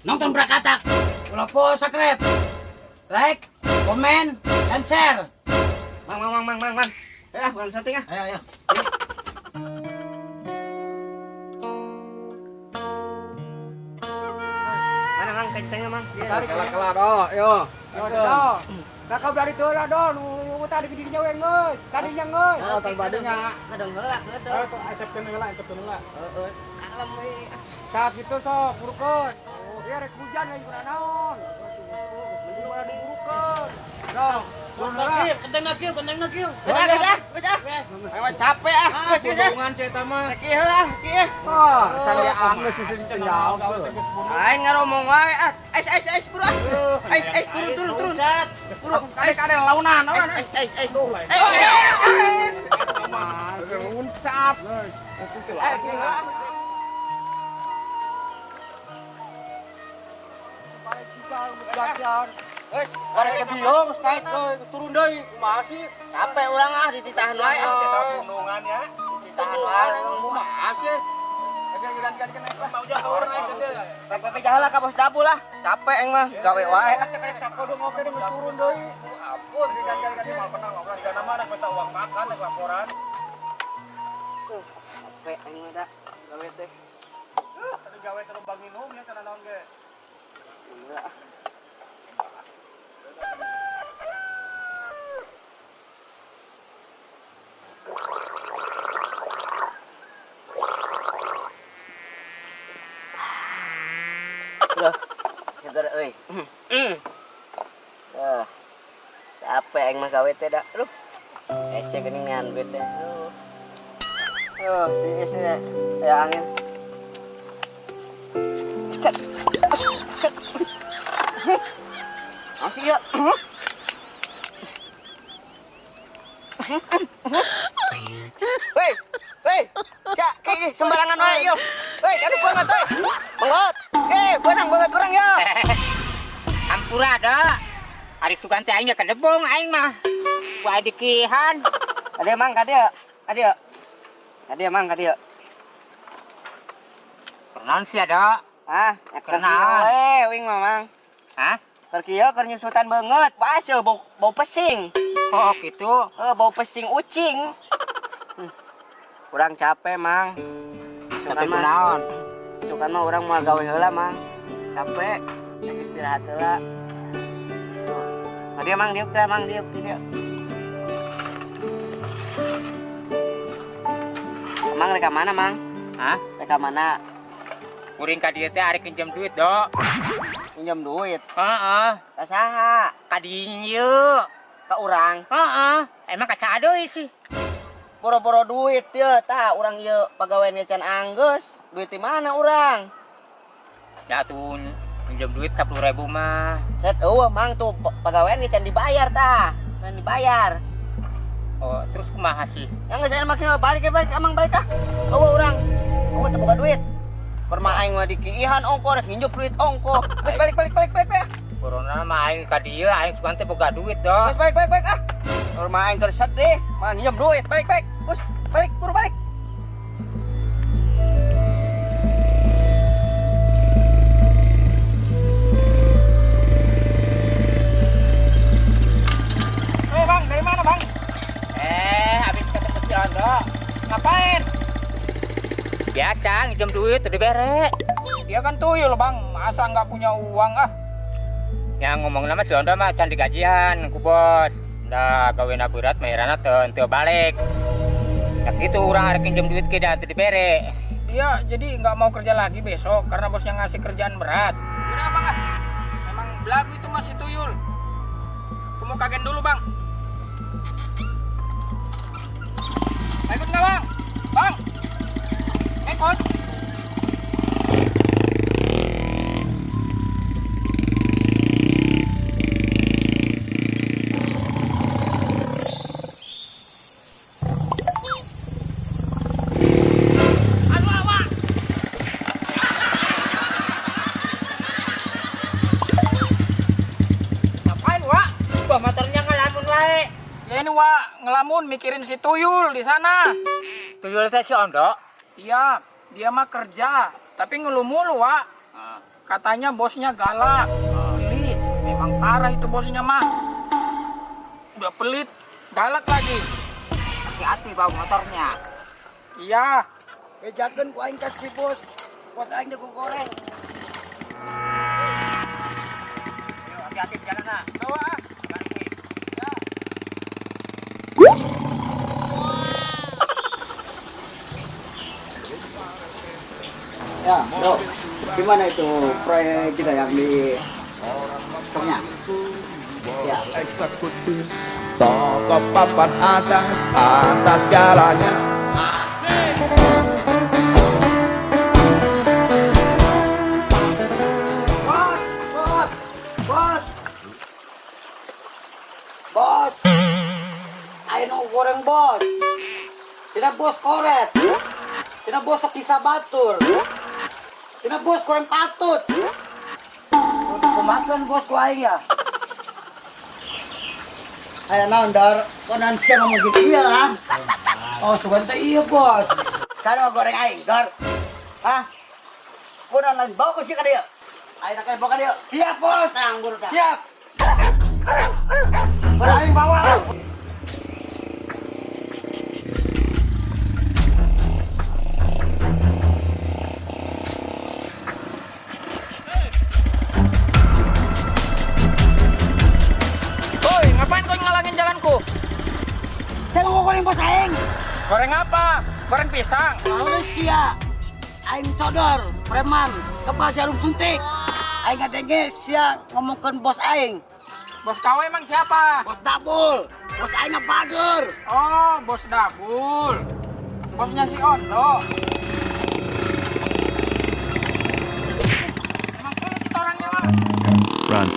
Nonton Brakatak. Ulah po subscribe. Like, comment, and share. Mang, mang, mang, mang, mang, mang. Eh, bukan syuting ah. Ayo, ayo. Mana mang kencengnya mang? Kela-kela do, yo. Do. Kakak dari itu lah do, nu tadi di dinya we geus, tadinya geus. Oh, tong badinya. Ngadong heula, ngadong. Oh, acep heula, acep heula. Heeh, kalem we. Saat itu sok burukeun. Iya rek hujan lagi kuna naon. Mending malah diburukeun. Do, turun heula. Kenteng na kieu, kenteng na kieu. Geus ah, geus ah, geus ah. Memang capek ah. Geus geus ah. Hubungan si eta mah. Rek ieu lah, kieu. Ah, cari anggeus sih sih jauh. Aing ngaromong wae ah. Ais ais ais buru ah. Ais ais turun turun turun. Buru. Ais Ada launan, ais ais ais ais. Eh, Uncat. eh, kieu ah. Geus, Arek biong naik turun deui, kumaha sih? capek urang ah dititahan wae ah. Gunungan ya. Dititahan wae. Kumaha sih? Mau jauh orang aing gede. Pepe jahala ka bos dapur lah. Capek aing mah gawe wae. Rek sakodong oge geus turun deui. Ampun, diganti-ganti mal menang ngobrol di mana mana minta uang makan, laporan. Capek aing mah da gawe teh. Tadi gawe terus bang minum ya kana naon ge. Enggak. Loh, seger euy. Ah. Capek aing mah gawe teh da. Aduh. Ese geuningan duit teh. Aduh. Oh, tiis nya. Ya angin. Set. Set. Masih ya. Woi, woi, cak, ki sembarangan wae yo. Woi, aduh banget euy. Banget. Eh, benang banget kurang ya. Ampura da. Ari sugan teh aing kedebong aing mah. Ku dikihan. Kadieu mang, kadieu. Kadieu. Kadieu mang, kadieu. Kenaon sih da? Ah, nya keur Kenaon. kieu we wing mah mang. Hah? Keur kieu keur nyusutan banget. Pas ya bau bau pesing. Oh gitu. Eh, bau pesing ucing. Kurang capek, Mang. Capek Sukan mah, kunaon? sukan mah urang moal gawe heula, Mang. Capek. Rek istirahat heula. Tuh. Nah, dia Mang, diuk dah, Mang, diuk, diuk. Mang rek ka mana, Mang? Hah? Rek ka mana? Kuring ka dieu teh ari pinjam duit, Do. Pinjam duit. Heeh. Ka saha? Ka dieu. Ka urang. Heeh. Emang ka saha deui sih? Boro-boro duit ye, tah urang ieu pagawean ge can anggeus. Duit di mana urang? Ya tuh pinjam duit 10.000 mah. Set eueuh Mang tuh pagawean ge can dibayar tah. Can dibayar. Oh, terus kumaha sih? Yang geus aya mah balik ya balik amang balik ah. Eueuh urang. Eueuh teu boga duit. Keur mah aing mah dikiihan ongko rek nginjup duit ongko. Geus balik balik balik balik ah. Corona mah aing ka dieu aing sugan teh boga duit, Do. Geus balik balik balik ah. Keur mah aing keur sedih, mah nginjem duit. Balik balik. Geus balik buru balik. Eh, Bang, dari mana, Bang? Eh, habis ketemu si Ondo. Ngapain? Biasa, nginjem duit udah dibere. Dia kan tuyul bang, masa nggak punya uang ah? Yang ngomong nama si Ondo mah can digajian ku bos. Nah, gawena berat mairana teu teu balik. Ya gitu urang arek nginjem duit ke da teu dibere. Dia jadi nggak mau kerja lagi besok karena bosnya ngasih kerjaan berat. Udah bang ah, memang belagu itu masih tuyul. Aku mau kagen dulu bang. Mau ikut nggak bang? Bang, ikut. Aduh, awak. Ngapain, Wak? Wah, motornya ngelamun wae. Ya ini, Wak, ngelamun mikirin si tuyul di sana. Tuyul teh si Ondo. Iya, dia mah kerja, tapi ngeluh mulu, Wak. Ah. Katanya bosnya galak, pelit. Memang parah itu bosnya mah. Udah pelit, galak lagi. Hati-hati bawa motornya. Iya. Bejakeun ku aing ka si bos. Bos aing jago goreng. Hati-hati perjalanan. Bawa ah. Ya. Ya, bro. Gimana itu proyek kita yang di tongnya? Ya. Eksekutif tokoh papan atas atas segalanya. Asik. Bos, bos, bos, bos. Ayo nu goreng bos. Tina bos koret. Tina bos kisah batur. Tina bos kurang patut. Kumakan bos ku aing ya. Aya naon Dor? Konan sia ngomong gitu iya lah. Oh, sugan teh iya bos. Sana goreng aing, Dor. Hah? Konan lain bawa ku sia ka dieu. Aing nak bawa ka dieu. Siap bos. Siap. Aing bawa. Woi, ngapain kau ngalangin jalanku? Saya mau goreng bos aing. Goreng apa? Goreng pisang. Lalu sia. Aing codor, preman, kepala jarum suntik. Aing ngadenge sia ngomongkeun bos aing. Bos kau emang siapa? Bos Dabul. Bos aing bager. Oh, bos Dabul. Bosnya si Ondo. Emang pelit itu orangnya, Bang. Run.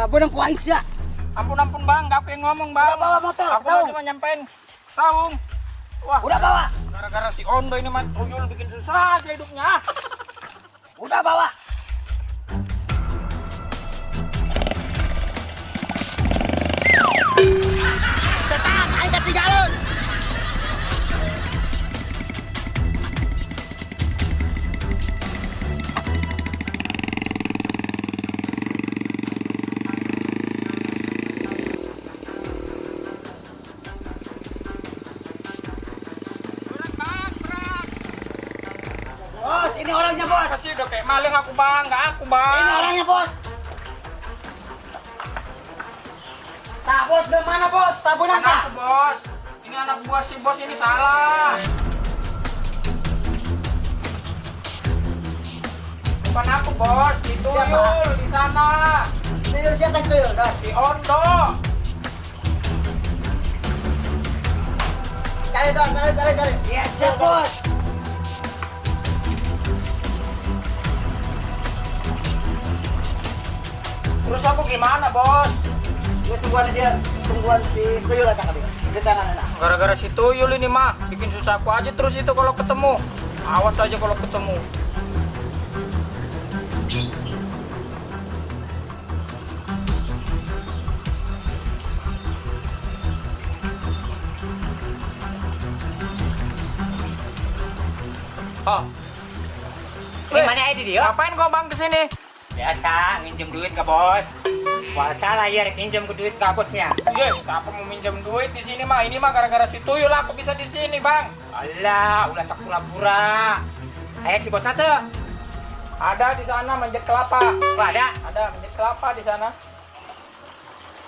Benang ku aing sia. Ampun ampun bang, nggak aku yang ngomong bang. Udah bawa motor, Aku saung. cuma nyampein saung. Wah, Udah bawa. Gara-gara si Ondo ini mah tuyul bikin susah aja hidupnya. Udah bawa. Setan, aing ketinggalan. Berat bang, berat. Bos, ini orangnya bos. Kasih udah kayak maling aku bang, nggak aku bang. Ini orangnya bos. Nah bos, dari mana bos? Tabunan Anak kah? aku bos. Ini anak buah si bos ini salah. Bukan aku bos, si Tuyul di sana. Tuyul siapa tuyul, Dor? Si Ondo. Cari Dor, cari cari cari. Iya siap bos. Terus aku gimana bos? Gue tungguan dia, tungguan si Tuyul datang kali. Di tangan anak. Gara-gara si Tuyul ini mah bikin susah aku aja terus itu kalau ketemu. Awas aja kalau ketemu. Oh. Weh, Gimana aja dia? Ngapain kau bang kesini? Biasa minjem duit ke bos. Puasa lah ya, minjem ke duit ke bosnya. Iya, aku mau minjem duit di sini mah. Ini mah gara-gara si Tuyul aku bisa di sini bang. Alah, ulah tak pura-pura. Ayo si bosnya tuh. Ada di sana manjat kelapa. Oh, ada. Ada manjat kelapa di sana.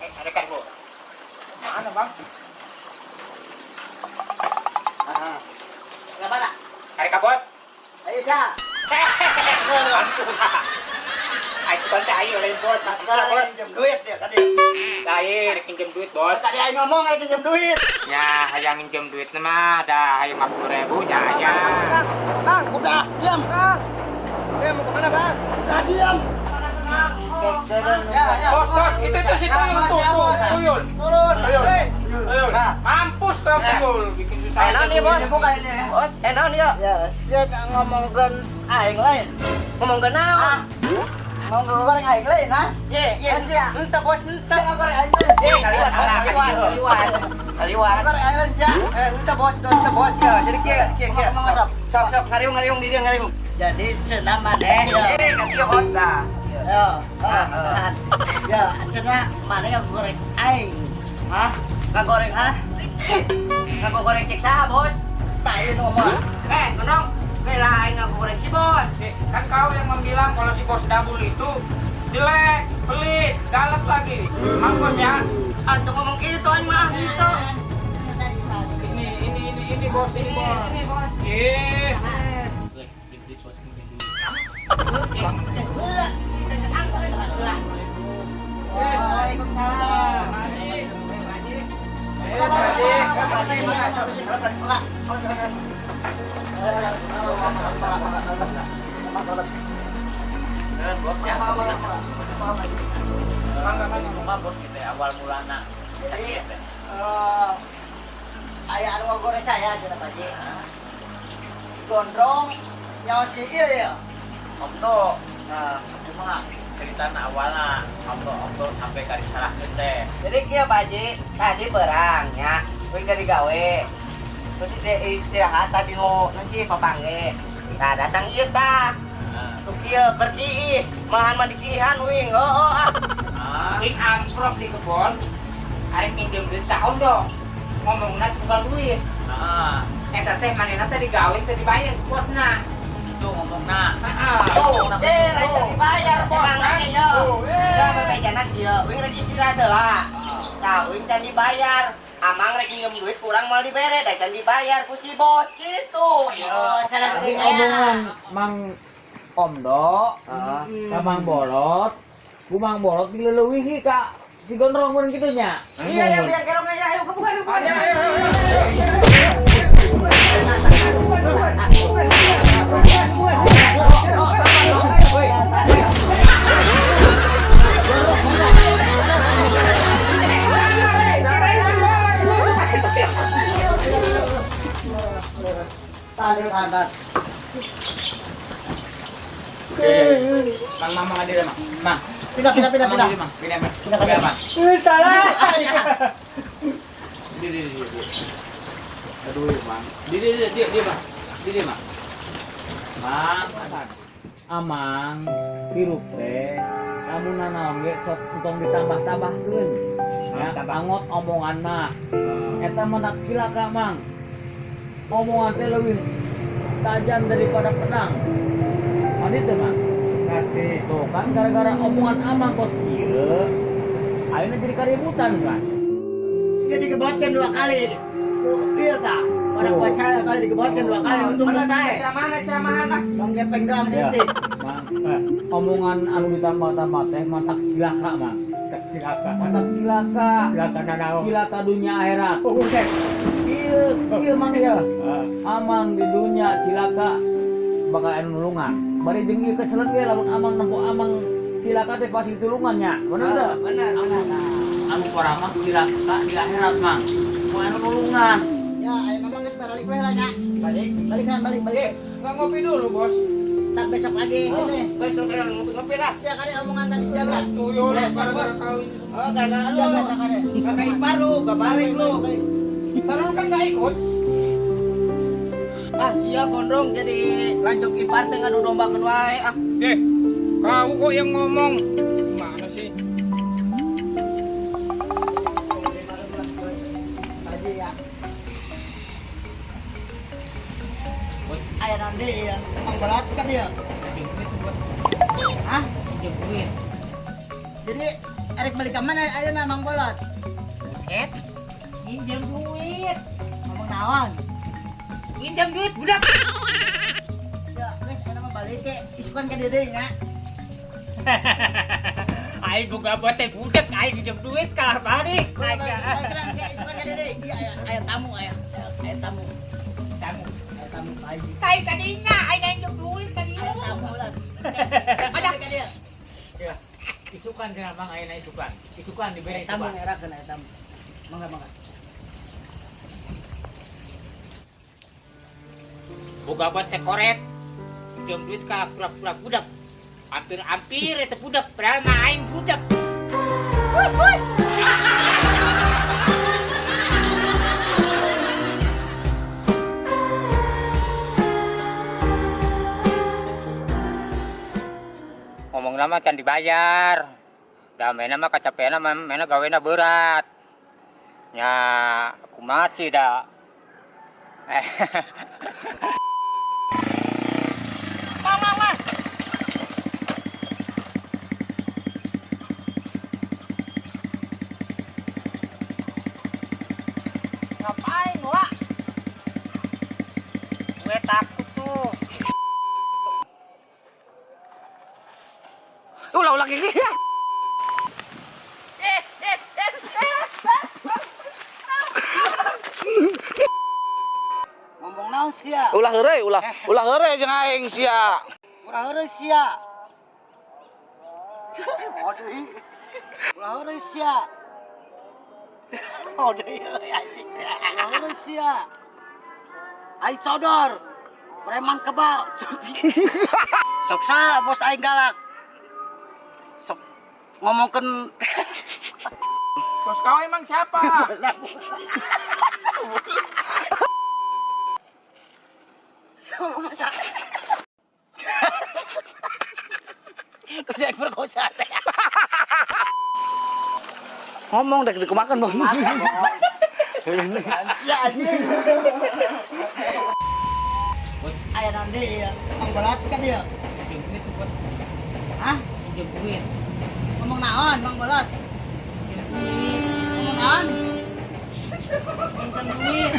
Ada kan bu? Mana bang? Nggak mana? Tarik ke bos. Ayo sia. Ayo Bos, ayo lain bos. Masalah pinjam duit ya tadi. Lain rek pinjam duit, bos. Tadi aing ngomong rek pinjam duit. Ya, hayang minjem duit mah dah hayang 50.000 ya ya. Bang, udah diam, Bang. Mau kemana, Bang? Udah diam. Bos, bos, itu si tuyul tuh, tuyul. Turun. Tuyul. Mampus kau tuyul, bikin susah. Enak nih, bos. Bos, enak nih ya. Ya, sia ngomongkeun aing lain. Ngomongkeun naon? Mau ngegoreng aing lain, ha? Ye, ye, sia. Entah bos, entah ngegoreng aing lain. Ye, kaliwat, bos, kaliwat. Kaliwat. Ngegoreng aing lain sia. Entah bos, entah bos ya. Jadi kieu, kieu, kieu. Sok, sok, ngariung, ngariung di dieu ngariung. Jadi cenah maneh. Eh, ka dieu bos dah. Ya, ya, cenah maneh ngegoreng aing. Hah? Ngegoreng, ha? Ngegoreng cek saha, bos? Tah ieu nu ngomong. Gondrong. Lah aing ngegoreng si bos. Kan kau yang membilang kalau si bos Dabul itu jelek, pelit, galak lagi. Mampus ya. Antum ngomong gitu aing mah gitu. Ini bos, ini bos. Ini bos. Ih. Waalaikumsalam. Bos gitu ya awal mulana. Jadi aya anu ngagoreng saya cenah Pak Haji. Si Gondrong nyawa si ieu ya. Omdo. Nah, kumaha ceritana awalna Omdo sampai ka disalahkeun teh. Jadi kieu Pak Haji, tadi berang nya, euy ka digawe. Terus istirahat tadi nu si papangge. Nah, datang ieu tah. Tuh kieu keur kiih, malahan mah dikiihan uing. Heueuh ah. Wing amprok di kebon. Arek minjem duit sa Omdo. Ngomongna bukan duit. Heeh. Eta teh manehna teh digawe teh dibayar ku bosna. Itu ngomongna. Heeh. Lain teh dibayar emang nya. Da bebejana kieu, uing rek istirahat heula. Tah uing can dibayar. Amang rek nginjem duit kurang moal dibere, da can dibayar ku si bos gitu. Oh, salah omongan Mang Omdo, ka Mang Bolot, ku Mang Bolot dileulewihi ka si Gondrong mun kitu nya. Iya, yang biang kerongnya ya, ayo kebuka kebuka. Tahan, tahan. Mang, mang, adil, mang. Mang. Pindah, pindah, pindah, pindah. Pindah, pindah. Pindah, pindah. Salah. Di, di, di, di. Aduh, mang. Di, di, di, di, di, mang. Di, di, mang. Mang, amang, hirup teh, lamun nanaon ge sok entong ditambah-tambahkeun. Ya, angot omongan mah. Eta mah nak cilaka, Mang. Omongan teh leuwih tajam daripada pedang. Mandi teh, Mang. Ngerti. Tuh kan gara-gara omongan amang kos kieu, ayeuna jadi kaributan kan. Jadi digebatkan dua kali. Iya tah. Pada puasa kali digebatkan dua kali untung tae. Ceramah-ceramahan mah. Bang gepeng doang titik. Mang, omongan anu ditambah-tambah teh mantak cilaka, Mang. Cilaka. Mantak cilaka. Cilaka nanaon. Cilaka dunia akhirat. Oh, buset. Ieu, ieu Mang ieu. Amang di dunia cilaka bakal anu nulungan. Bari jeung ieu keselen ge lamun amang nempo amang cilaka teh pasti tulungan nya. Bener teu? Bener, bener. Anu koramah cilaka di akhirat, Mang. Moal anu nulungan. Ya, ayo ngomong geus balik we lah nya. Balik, balikan, balik, balik. Nggak ngopi dulu, bos. Ntar besok lagi sini. Guys, ngopi-ngopi lah. Sia kali omongan tadi jaga. Tuyul, Ya, siap, gara-gara bos. kau ini semua. Oh, gara-gara lu. Kakak ipar lu, gak balik lu. Padahal lu kan nggak ikut. Ah, sia gondrong jadi lancuk ipar teh ngadu dombakeun wae ah. Kau kok yang ngomong. Gimana sih? Tadi ya. Ayo nanti ya, emang berat kan dia? Hah? Pinjam duit. Jadi Erik balik ke mana? Ayo nah Mang Bolot. Buset. Minjem duit. Ngomong naon? Minjem duit, budak. Ya, guys, ayo mah balik ke isukan ke dede nya. Aing boga bos teh budak, aing minjem duit kalah balik. Aya tamu, aya aya tamu. Tamu. Aya tamu Pak Haji. Kai kadinya aing minjem duit kadinya. Aya tamu lah. Ada. Ya. Isukan cenah Mang ayeuna isukan. Isukan dibere Aya tamu isukan. ngerakeun aya tamu. Mangga mangga. Boga bos teh koret. Minjem duit ka pura-pura budak. Hampir-hampir eta budak, padahal mah aing budak. Ngomong nama can dibayar. Da mena mah kacapeana mah mena gawena berat. Nya kumaha sih da. Mang, mang, mang. Ngapain, Wak? Gue takut tuh. Ulah ulah gigi. Ngomong naon sia? Ulah heureuy, ulah. Ulah heureuy jeung aing sia. Ulah heureuy sia. Waduh. Ulah heureuy sia. Waduh, anjing. Ulah heureuy sia. Aing codor. Preman kebal. Sok sa bos aing galak. Sok ngomongkeun Bos kau emang siapa? Kusi perkosa teh. Ngomong dek dikumakan, Bang. Sia anjing. Aya nanti ya, Mang Belat kan dia. Minjem duit tuh, Bos. Hah? Minjem duit. Ngomong naon Mang Belat? Ngomong naon? Minjem duit.